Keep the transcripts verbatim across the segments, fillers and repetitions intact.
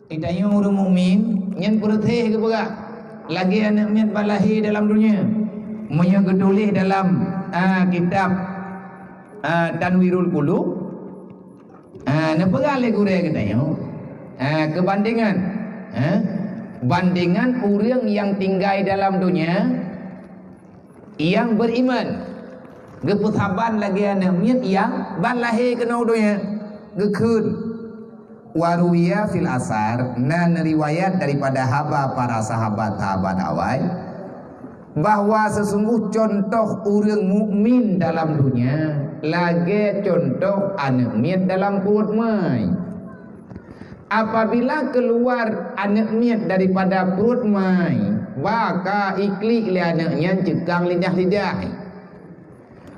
Geutanyoe ureuëng mukmin nyan peureuséh geupeugah lagée aneuëk miet ban lahé dalam donya. Meunyoe geutuléh dalam, a, kitab, a, Tanwirul Qulub, a, neupeugah lé gurée geutanyoe, a, keubandengan, a, bandengan ureuëng nyang tinggai dalam donya nyang beriman, geupeusaban lagée aneuëk miet nyang ban lahé keunoe donya. Geukheun, "Wa ruwiya fil asar," na neuriwayat daripada haba para sahabat-sahabat awai, bahwa seusungguh cuntoh ureuëng mukmin dalam donya lagée cuntoh aneuëk miet dalam pruet mai. Apabila keuluwa aneuëk miet daripada pruet mai, ba ka iklik lé aneuëk nyan ceukang lidah-lidah.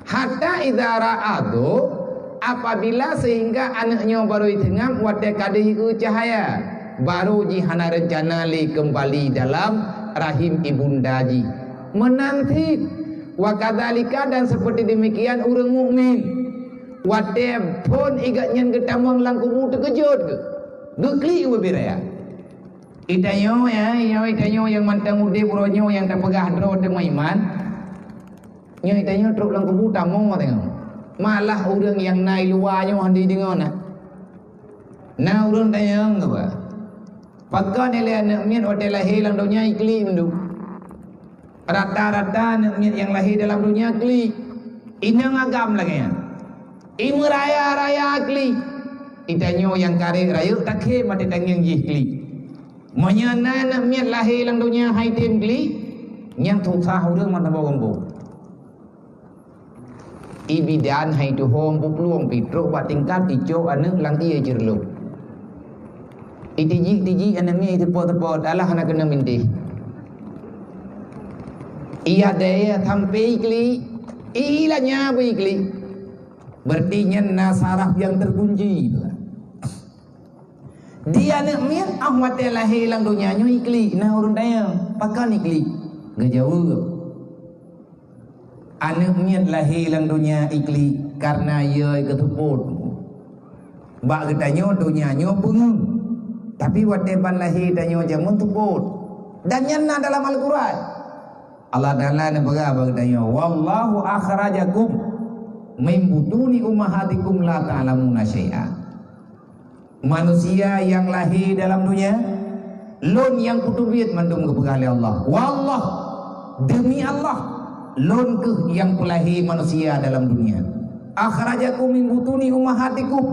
Hatta idza ra'adhu, apabila sehingga aneuëk nyoe barô iteungab watée ka deuh cahya, barô jih hana reuncana lé keumbali dalam rahim ibunda jih. Meunan cit, wa kadzalika, dan seperti demikian ureuëng mukmin. Watée phon igat nyan geutamong lam kubu teukeujot geuh, geuklik ubé raya. Itanyoe ya, ya itanyoe nyang mantong udeb uroe nyoe nyang tapeugah droe teuma iman. Nyoe itanyoe trok lam kubu tamong tengok. Malah ureuëng nyang na i luwa nyoe hana deungoe na. Na ureuëng tanyong geuba. Pakon ilée aneuëk miet watée lahé lam donya iklik mandum. Rata-rata aneuëk miet nyang lahé dalam donya klik. Inong agam lagée nyan. Imeuraya-raya klik. Itanyoe nyang karek rayeuk takhém até tangieng jih klik. Meunyoe na aneuëk miet lahé lam donya hai tem klik, nyang susah ureuëng meusaboh gampông. Ibidan hai tuho peuplueng pitrok bak tingkat icok aneuëk lam ié jeureuloh. Itijik-tijik aneuëk miet iteupo-teupo, alah hana keuneuk mintéh. Iya daya sampai iklik, ilanya pun iklik. Berarti nyan na saraf nyang terkunci. Di aneuëk miet ah watée lahé lam donya nyoe iklik, na ureuëng tanyong, "Pakon iklik?" Geujaweueb, "Aneuëk miet lahé lam donya iklik kareuna yö geuteupot." Bak geutanyoe donya nyoe peungeueng, tapi watée ban lahé tanyoe jameun teupot. Dan nyan na dalam Al-Quran. Allah Taala neupeugah bak geutanyoe, "Wallahu akhrajakum min butuni ummahatikum la ta'lamuna syai'a." Manusia nyang lahé dalam donya, lôn nyang peuteubiet mandum geupeugah lé Allah. Wallah, demi Allah, lôn kheueh nyang peulahé manusia dalam donya. Akhrajakum min butuni ummahatikum.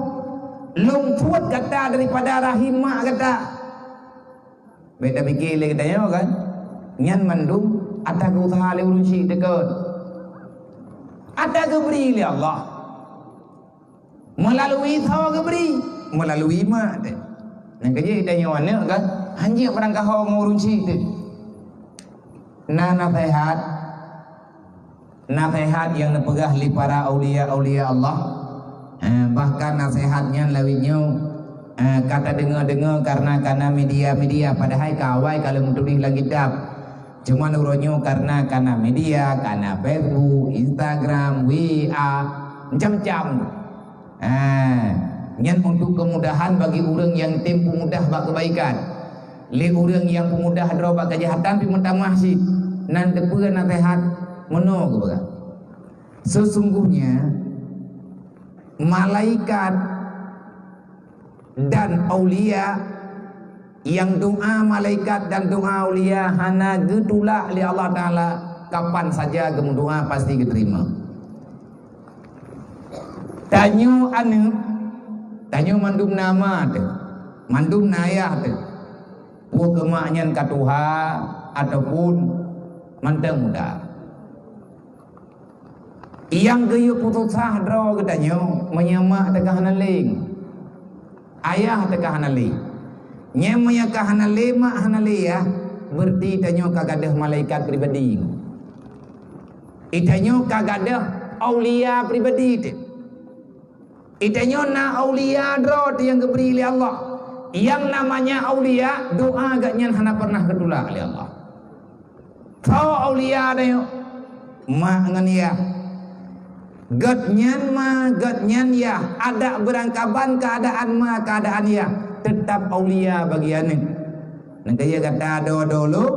Lôn peuet gata daripada rahim mak gata. Bék tapike lé geutanyoe kan, nyan mandum ata geuuseuha lé ureuëng syiek teuh kon. Ata geubri lé Allah. Meulalui soe geubri? Meulalui mak teuh. Nyang keujeuet tanyoe aneuëk kan, hanjeuet barangkaho ngon ureuëng syiek teuh. Na naseuhat, naseuhat nyang neupeugah lé para aulia-aulia Allah. Eh, bahkan naseuhat nyan lawét nyoe, eh, ka tadeungoe-deungoe kareuna kana media-media, padahai ka awai ka lheueh meutuléh lam kitab. Cuman uroe nyoe kareuna kana media, kana Facebook, Instagram, W A, macam-macam. Ah, nyan untuk kemudahan bagi ureuëng nyang tem peumudah bak keubaikan. Lé ureuëng nyang peumudah droe bak keujahatan pih meutamah cit. Nan teupeue naseuhat meunoe geupeugah. Sesungguhnya malaikat dan aulia Nyang doa malaikat dan doa aulia hana geutulak lé Allah Taala, kapan saja geumeudoa pasti geuteurimong. Tanyoe aneuëk, tanyoe mandum na ma teuh, mandum na ayah teuh. Peue keu mak nyan ka tuha ataupun mantong muda. Nyang geuyue peususah droe geutanyoe meunyoe mak teuka hana lé, ayah teuka hana lé. Nyan meunyoe ka hana lé mak, hana lé yah, beureuti tanyoe ka gadôh malaikat pribadi. Tanyoe ka gadôh aulia pribadi teuh. Tanyoe na aulia droe teuh nyang geubri lé Allah. Nyang namanya aulia, doa geuhnyan hana pernah geutulak lé Allah. Soe aulia tanyoe? Mak ngon yah. Geuhnyan ma, geuhnyan yah, adak beurangkaban keuadaan ma, keuadaan yah. teutab aulia bagi aneuëk. Neugaya gata do-do lom,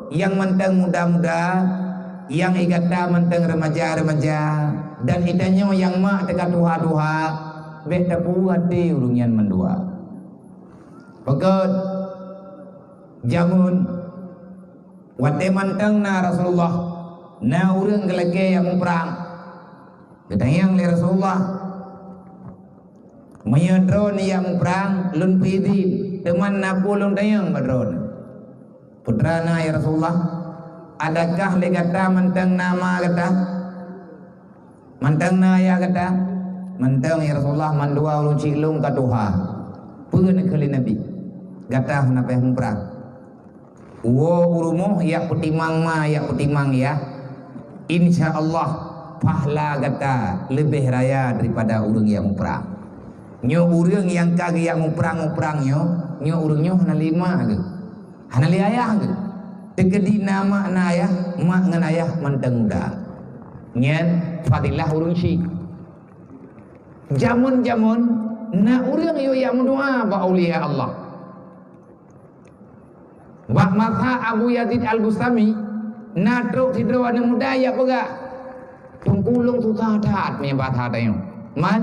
nyang mantong muda-muda, nyang i gata mantong remaja-remaja, dan i tanyoe nyang mak teuka tuha-tuha, bék tapeuaté ureuëng nyan mandua. Pakon jameun watée mantong na Rasulullah, na ureuëng geulakée nyang muprang. Geutanyong lé Rasulullah, "Meunyoe droeneuh nyang muprang, lôn peuidhin, teuma na peue lôn tanyong bak droeneuh?" Peue teuma na, ya Rasulullah, adakah lé gata mantong na ma gata? Mantong na ayah gata? Mantong, ya Rasulullah, mandua ureuëng chik lôn ka tuha. Peue neukheun lé Nabi? Gata hana payah muprang. Woe u rumoh jak peutimang ma, jak peutimang yah. Insya Allah, pahala gata leubeh raya daripada ureuëng nyang muprang. Nyoe ureuëng nyang ka geujak muprang-muprang nyoe, nyoe ureuëng nyoe hana lé ma geuh. Hana lé ayah geuh. Teukeudi na mak na ayah, mak ngon ayah mantong muda. Nyan fadilah ureuëng chik. Jameun-jameun na ureuëng yue jak meudoa bak aulia Allah. Bak masa Abu Yazid Al-Bustami, na trok sidroe aneuëk muda jak peugah, "Teungku, lôn susah that meunyoe bak that nyoe. Man,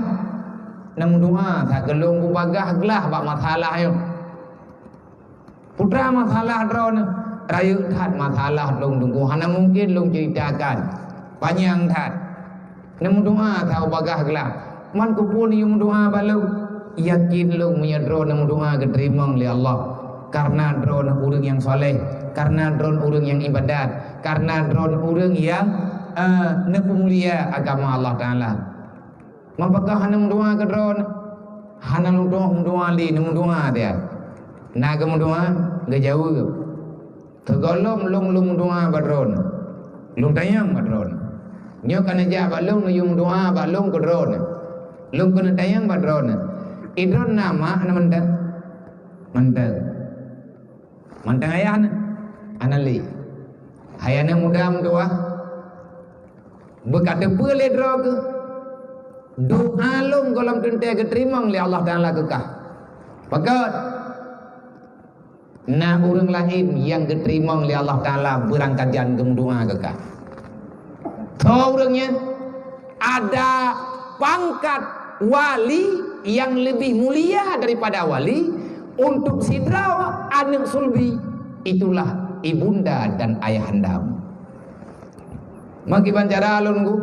neumeudoa that keu lôn, kubagaih glah bak masalah nyoe." Peue teuma masalah droeneuh? "Rayeuk that masalah lôn, Teungku, hana mungken lôn ceuritakan. Panyang that. Neumeudoa that ubagaih glah. Man keupeue neuyue meudoa bak lôn? Yakin lôn meunyoe droeneuh meudoa geuteurimong lé Allah, kareuna droeneuh ureuëng nyang saleh, kareuna droeneuh ureuëng nyang iébadat, kareuna droeneuh ureuëng nyang, eh, neupeumulia agama Allah Taala." Man pakon hana meudoa keu droeneuh? Hana meudoa, meudoa lé, neumeudoa dia. Na geumeudoa, geujaweueb. Sigohlom lôn, lôn meudoa bak droeneuh. Lôn tanyong bak droeneuh. Nyoe ka neujak bak lôn, neuyue meudoa bak lôn keu droeneuh. Lôn keuneuk tanyong bak droeneuh. I droeneuh na mak na mantong? Mantong. Mantong ayah na? Hana lé. Hai aneuëk muda meudoa. Beuka teupeue lé droe keuh, doa lôn gohlom teuntée geuteurimong lé Allah Taala keu kah. Pakon? Na ureuëng laén nyang geuteurimong lé Allah Taala beurangkajan geumeudoa keu kah. Soe ureuëng nyan? Ada pangkat wali nyang leubeh mulia daripada wali untuk sidroe aneuëk sulbi, itulah ibunda dan ayahandamu. Meukiban cara lôn ku,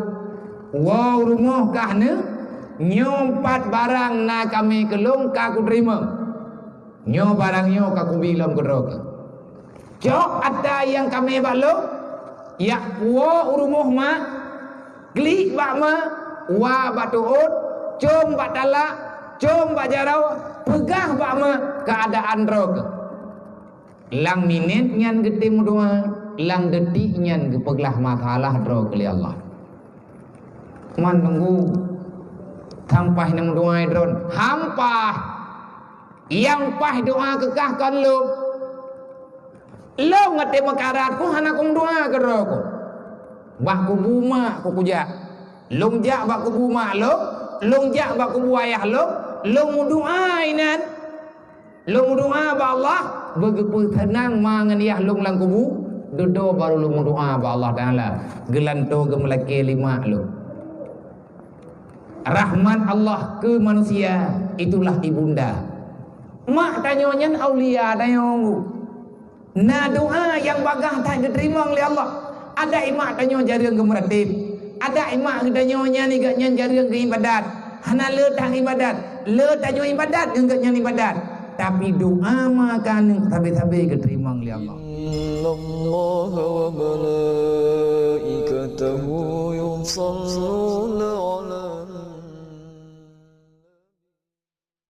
woe u rumoh kah neuh, nyoe pat barang na kamé keu lôn ka kuteurimong. Nyoe barang nyoe ka kubi lom keudroe keuh. Cok ata nyang kamé bak lôn, jak puwoe u rumoh mak, klik bak ma, wa bak tuôt, com bak talak, com bak jaroe, peugah bak ma keuadaan droe keuh. Lam minét nyan geutem meudoá, lam detik nyan geupeuglah masalah droe keu lé Allah. Man teungku, sampah neumeudoá droe, hampah. Nyang paih doá keu kah kon lôn. Lôn watée meukarat ku hana kumeudoá keu droe ku. Bak kubu mak ku kujak. Lôn jak bak kubu mak lôn, lôn jak bak kubu ayah lôn, lôn meudoá inan. Lôn meudoá bak Allah, beugeupeuseunang ma ngon yah lôn lam kubu, dudoe barô lôn meudoá bak Allah Taala, geulantoe geumeulakée lé mak lôn. Rahmat Allah keu manusia, itulah ibunda. Mak tanyoe nyan aulia tanyoe. Na doá nyang bagaih that geuteurimong lé Allah. Adak i mak tanyoe jareueng geumeuratéb. Adak i mak geutanyoe nyan i geuh nyan jareueng geuibadat. Hana le that ibadat. Le tanyoe ibadat ngon geuh nyan ibadat. Tapi doá ma ka neuh sabe-sabe geuteurimong lé Allah. Innallaha wa malaikatahu yusalluna